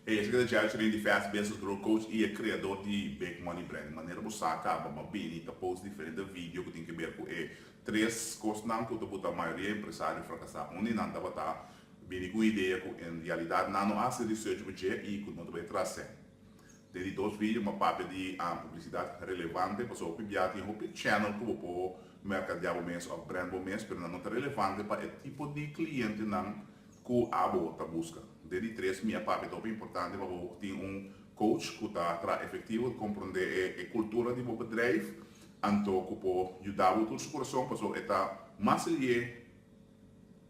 Hey, esaki ta Jerry Chirino di Fast Business Growth Coach y e creador di Big Money Brand. Manera bo sa caba, m'a bini ta post diferente video cu tin ke ber cu e tres cosnan cu ta buta mayoria empresario fracasa. Un di nan tabata bini cu un idea cu en realidad nan no a haci research bo dje y cu no ta bay trase. Den di dos video m'a papia di publicidad relevante pasobra hopi bia tin hopi channel cu bo por mercadea bo mes of brand bo mes pero nan no ta relevante pa e tipo di clientenan Ku abo ta buska. Den di tres mi a papia ta hopi importante pa bo tin un coach ku ta traha efektivo, ta komprondé e e kultura di bo bedrijf, anto ku por yuda bo tur su kurason pasobra e ta mas lié,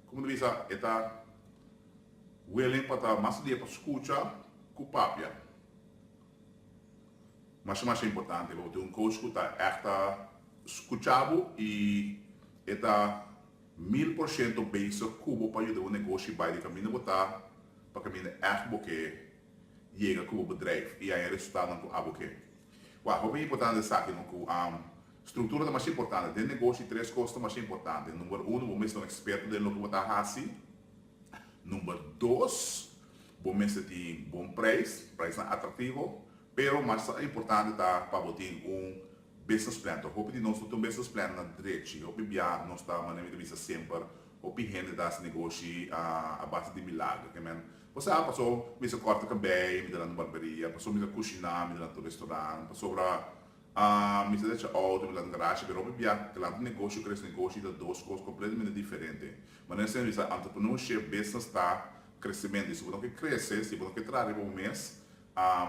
komo ta bisa, e ta willing pa ta mas lié pa skucha ku papia. Masha masha importante pa bo tin un coach ku ta ègt ta skucha bo i e ta. 1000% bezig ku bo pa yuda bo negoshi bai di kaminda bo ta pa kaminda ègt bo ke yega ku bo bedrijf i haña e resultadonan ku abo ke. Wak, hopi importante esaki no ku struktura ta masha importante. Den negoshi tres kos ta masha importante. Number uno, bo mester ta un eksperto den loke bo ta hasi. Number dos, bo mester tin bon preis, preisnan atraktivo. Pero mas importante ta pa bo tin un Business plan ta hopi di nos no tin un business plan na drechi. Hopi bia nos ta manera mi ta bisa semper hopi hende ta hasi negoshi a base di milager. Ke men bo sa paso mi sa korta kabei mi ta lanta un barberia, paso mi sa kushina mi ta lanta un restaurant, pasobra mi sa drecha outo mi ta lanta un garage pero hopi bia ta lanta un negoshi o krese negoshi ta dos kos kompletamente diferente. Manera semper mi bisa entrepreneurship business ta kresementu i si bo no ke krese si bo no ke traha riba bo mes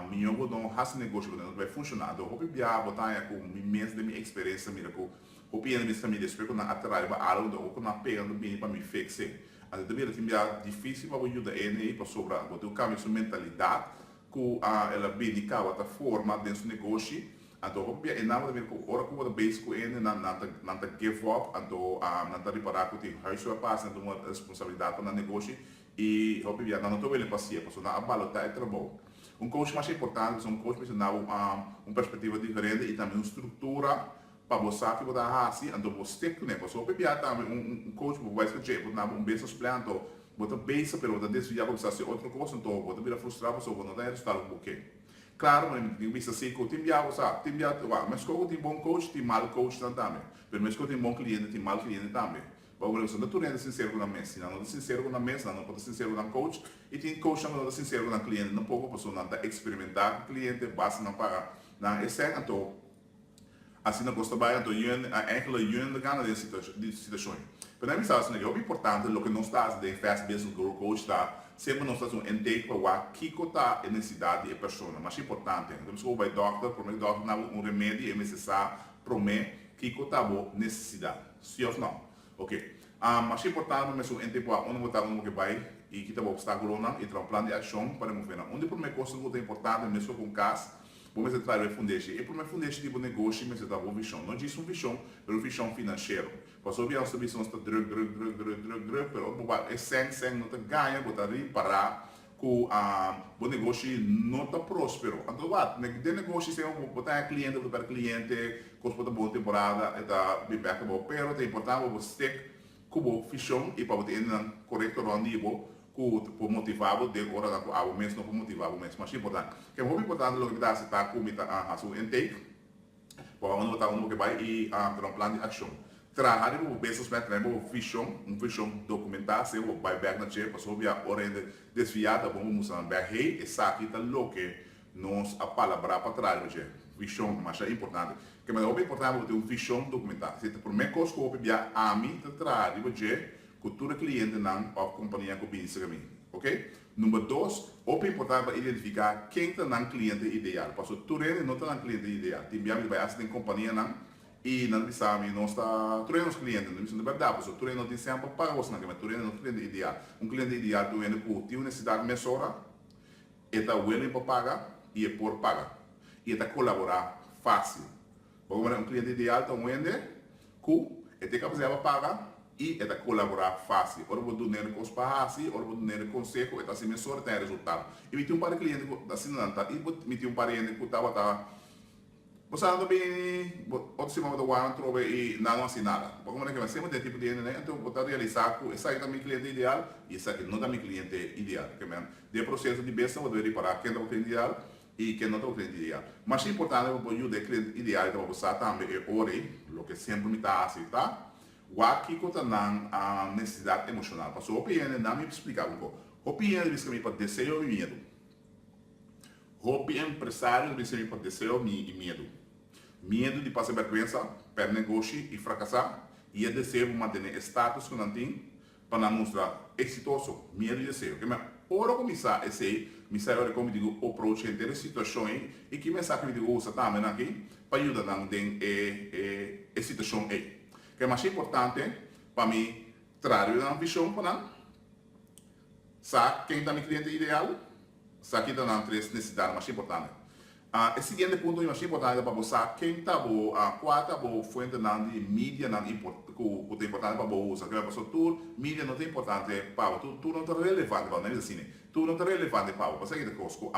Mihó bo no hasi negoshi ku nan no ta bai funshoná. Anto hopi bia bo ta haña ku mi mes den mi eksperensia mira ku hopi hende bisa mi despues ku nan a traha riba algu anto ora ku nan pega nan ta bini pa mi fix e. Anto ta bira tin bia difísil pa bo yuda hende ei pasobra bo tin ku kambia su mentalidat ku el a bini kaba ta forma den su negoshi. Anto hopi bia e nan bo ta mira ku ora ku bo ta bezig ku hende nan nan ta nan ta give up anto nan ta ripará ku tin huiswerk pa hasi nan ta tuma responsabilidat pa nan negoshi. I hopi bia nan no ta wele pasia pasobra nan a balotá e trabou. Un coach masha importante pasobra un coach mester duna bo un perspectiva diferente i tambe un structura pa bo sa ki bo ta hasi anto bo stick kuné. Pasobra hopi bia tambe un coach bo bai scoge e por duna bo un business plan anto bo ta bezig pero bo ta desvia pa bisa hasi otro kos anto bo ta bira frustrá pasobra bo no ta haña resultado ku bo ke. Klaro mi tin ku bisa si ku tin bia bo sa tin bia wak meskos ku tin bon coach tin mal coachnan tambe pero meskos ku tin bon cliente tin mal cliente tambe. Bo por esnan ta tur hende sinsero ku nan mes. Si nan no ta sinsero ku nan mes, nan no por ta sinsero ku nan coach. I tin coachnan ku no ta sinsero ku nan kliente tampoko, pasobra nan ta eksperimentá ku kliente basta nan paga nan e sèn. Anto asina kos ta bai. Anto yun, enkele yun ta gana den situashon ei. Pero nan mi sa asina ke hopi importante loke nos ta hasi den Fast Business Guru Coach ta semper nos ta hasi un intake pa wak kiko ta e nesesidat di e persona. Masha importante. Anto mester ku bo bai dòkter, promé ku dòkter duna bo un remedi e mester sa promé kiko ta bo nesesidat. Si of no? Ok. Masha importante pa mesun ente por a unda bo ta, unda bo ke bai i kita bo obstaculonan i traha un plan di accion pa remove nan. Un di prome cosnan cu ta importante mescos cu un cas, bo mester traha riba e fundeshi. E prome fundeshi di bo negoshi mester ta bo vision. No djis un vision, pero un vision financiero. Pasobra nos ta bisa nos ta druk, druk, druk, druk, druk, druk, pero ora bo wak e sèn, sèn no ta gaña, bo ta ripara ku bo negoshi no ta prospero. Anto wat, den negoshi semper bo ta haña kliente, bo ta pèrdè kliente, kos por ta bon temporada e ta bin bèk abou. Pero ta importante pa bo stik ku bo vishon i pa bo tin hendenan korekto rònt di bo ku por motivá bo den oranan ku abo mes no por motivá bo mes. Masha importante. Ke hopi importante loke mi ta hasi ta ku mi ta hasi un intake. Pa unda bo ta, unda bo ke bai i traha un plan di akshon. Traha riba bo business plan, traha riba bo vishon, un vishon dokumentá, asina bo bai bèk na dje, pasobra bia ora hende desviá ta bon bo mustra nan bèk, hey, esaki ta loke nos a palabrá pa traha riba dje. Vishon masha importante. Ke manera hopi importante pa bo tin un vishon dokumentá. Esei ta promé kos ku hopi bia ami ta traha riba dje ku tur e klientenan òf kompania ku bini serka mi. Oke. Number dos, hopi importante pa identifiká ken ta nan kliente ideal. Pasobra tur hende no ta nan kliente ideal. Tin bia mi ta bai hasta den kompanianan i nan ta bisa mi nos ta tur hende nos kliente. Mi ta bisa no ta bèrdat pasobra tur hende no tin sèn pa paga bosnan ke tur hende no ta kliente ideal. Un kliente ideal ta un hende ku tin un nesesidat mesora, e ta willing pa paga i e por paga i e ta kolaborá fásil. Bo manera un kliente ideal ta un hende ku e tin kapasidat pa paga i e ta kolaborá fásil. Ora bo dun'é kos pa hasi, ora bo dun'é konseho, e ta hasi mesora, e ta haña resultado. I mi tin un par di kliente ku asina nan ta. I mi tin un par di hende ku tabata. Bo sa nan ta bini, bo otro siman bo ta wak nan trobe i nan no hasi nada. Bo a komprende ke semper den tipo di hende anto bo ta realisa ku esaki ta mi kliente ideal i esaki no ta mi kliente ideal. Ke men den e proseso di business bo debe ripara ken ta bo kliente ideal i ken no ta bo kliente ideal. Masha importante pa bo yuda e kliente ideal ta pa bo sa tambe e ora ei, loke semper mi ta hasi ta wak kiko ta nan nesesidat emoshonal. Pasobra hopi hende, nan mi splika bo un poko, hopi hende bisa mi pa deseo i miedu. Hopi empresario ta bisa mi pa deseo mi i miedu. Miedu di pasa bèrgwensa, pèrdè negoshi i frakasá, i e deseo pa mantené e status ku nan tin pa nan mustra eksitoso. Miedu i deseo. Ke men ora ku mi sa esei, mi sa e ora kon mi tin ku aproach henter e situashon ei i ki mensahe mi tin ku usa tambe nan aki pa yuda nan den e e situashon ei. Ke masha importante pa mi traha riba nan vishon pa nan sa ken ta mi kliente ideal. Esaki ta nan tres nesesidatnan mas importante. E siguiente punto mas importante ta pa bo sa ken ta bo, kua ta bo fuentenan di medianan ku ta importante pa bo usa. Pasobra tur media no ta importante pa bo, tur no ta relevante pa bo, nan bisa asina, tur no ta relevante pa bo. Pasobra esaki ta kos ku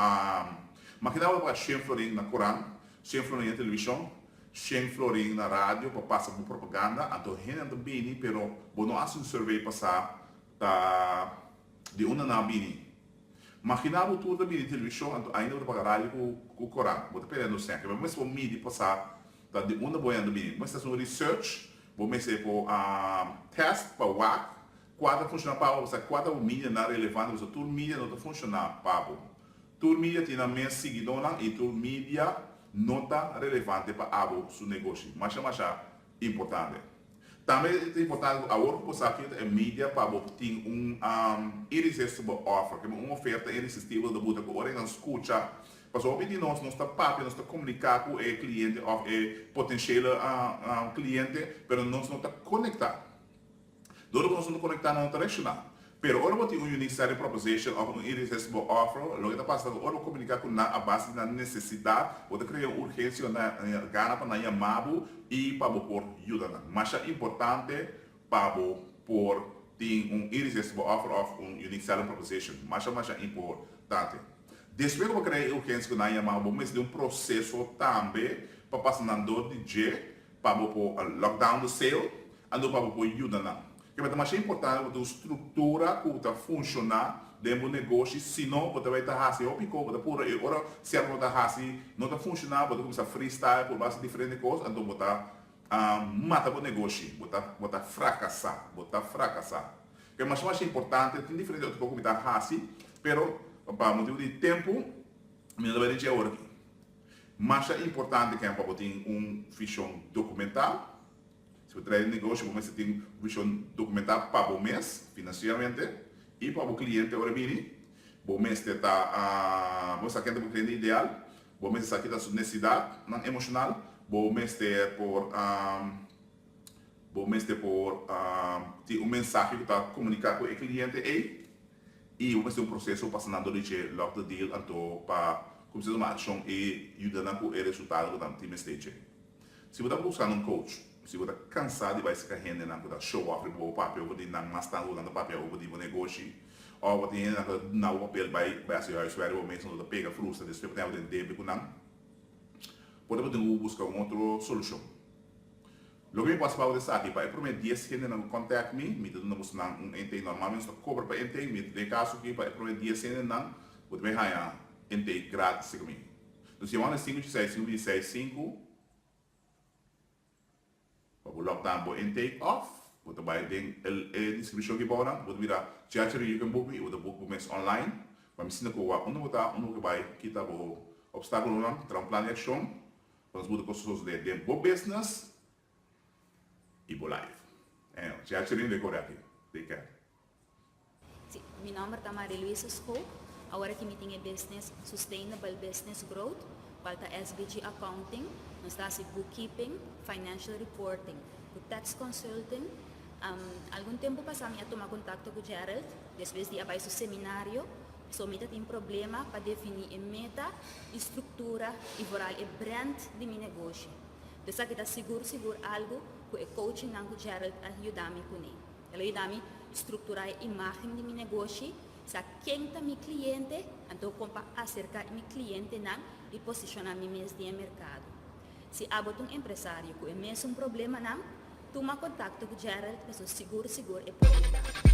makina bo ta paga shen florin na koran, shen florin na televishon, shen florin na radio pa pasa bo propaganda, anto hendenan ta bini pero bo no hasi un survey pa sa ta di unda nan a bini. Magina bo tur ta bini televishon anto ainda bo ta paga radio ku ku korant. Bo ta perdiendo sèn. Bo mester por midi pa sa ta di unda bo hende bini. Bo mester hasi un research, bo mester por test pa wak kua ta funshoná pa bo, pa sa kua ta bo medianan relevante pasobra tur media no ta funshoná pa bo. Tur media tin nan mes siguidónan i tur media no ta relevante pa abo su negoshi. Masha masha importante. Tambe ta importante ku awor ku bo sa ki ta e media pa bo tin un irresistible offer, ke un oferta irresistibel ta buta ku ora nan skucha, pasobra hopi di nos, nos ta papia, nos ta komuniká ku e kliente òf e potenshele kliente, pero nos no ta konektá. Dor ku nos no ta konektá nos no ta reakshoná. Pero ora bo tin un unique selling proposition òf un irresistible offer, loke ta pasa ta ku ora bo komuniká ku nan a base di nan nesesidat, bo ta krea un urgensia o nan gana pa nan yama bo i pa bo por yuda nan. Masha importante pa bo por tin un irresistible offer òf un unique selling proposition. Masha masha importante. Despues ku bo krea e urgensia ku nan yama bo, bo mester di un proseso tambe pa pasa nan dor di dje pa bo por lock down the sale, anto pa bo por yuda nan. Kema ta masha importante bo tin un struktura ku ta funshoná den bo negoshi, sino bo ta bai ta hasi hopi kos, bo ta purba i ora sierto bo ta hasi no ta funshoná bo ta kuminsá freestyle, purba hasi diferente kos, anto bo ta mata bo negoshi, bo ta bo ta frakasá, bo ta frakasá. Kema masha masha importante, tin diferente otro kos ku mi ta hasi, pero pa motibu di tempu mi no ta bai den dje awor aki. Masha importante kema pa bo tin un vishon dokumentá. Si bo trae un negoshi bo mester tin un vishon dokumentá pa bo mes finansieramente i pa bo kliente ora e bini. Bo mester ta bo sa ken ta bo kliente ideal, bo mester sa ki ta su nesesidatnan emoshonal, bo mester por bo mester por tin un mensahe ku ta komuniká ku e kliente ei i bo mester un proseso pasa nan dor di dje lock the deal anto pa kuminsá tuma akshon i yuda nan ku e resultado ku nan tin mester dje. Si bo ta buscando un coach, si bo ta cansa di bay cerca hendenan cu ta show off riba bo papia over di nan mas tanto cu nan ta papia over di bo negoshi, of bo tin hendenan cu ta duna bo papel bay bay haci huiswerk riba bo mes no ta pega frustra despues bo ta haya bo den debe cu nan, por ta bo tin cu busca un otro solucion. Loke mi por haci pa bo ta esaki, pa e prome dies hendenan cu contact mi, mi ta duna boso nan un intake, normalmente nos ta cobra pa intake, mi den e caso aki pa e prome dies hendenan bo ta bay haya intake gratis cerca mi. Dus yama na sinku ocho seis sinku binti seis sinku pa bo lock down bo intake of bo ta bai den e descripcion aki bou nan bo ta mira Churchill you can book me y bo ta book bo mes online pa mi sinta ku wak unda bo ta unda bo ke bai kita bo obstaculonan traha un plan di accion pa nos buta cos sosode den bo business y bo life. Anyway, Churchill record aki. Take care. Si, mi nomber ta Marie Louise Schoop. Awor aki mi tin e business Sustainable Business Growth, cual ta SBG Accounting. Nos ta haci bookkeeping, financial reporting cu tax consulting. Algun tempo pasa mi a tuma contacto cu Gerald despues di a bay su seminario. So mi ta tin problema pa defini e meta y structura y vooral e brand di mi negoshi. Esaki ta sigur sigur algo cu e coachingnan cu Gerald a yuda mi cune. El a yuda mi strukturá e imágen di mi negoshi, sa ken ta mi kliente, anto kon pa aserká mi klientenan i posishoná mi mes den e merkado. Si abo ta un empresario ku e mesun problemanan, tuma kontakto ku Gerald, paso sigur sigur e por yuda.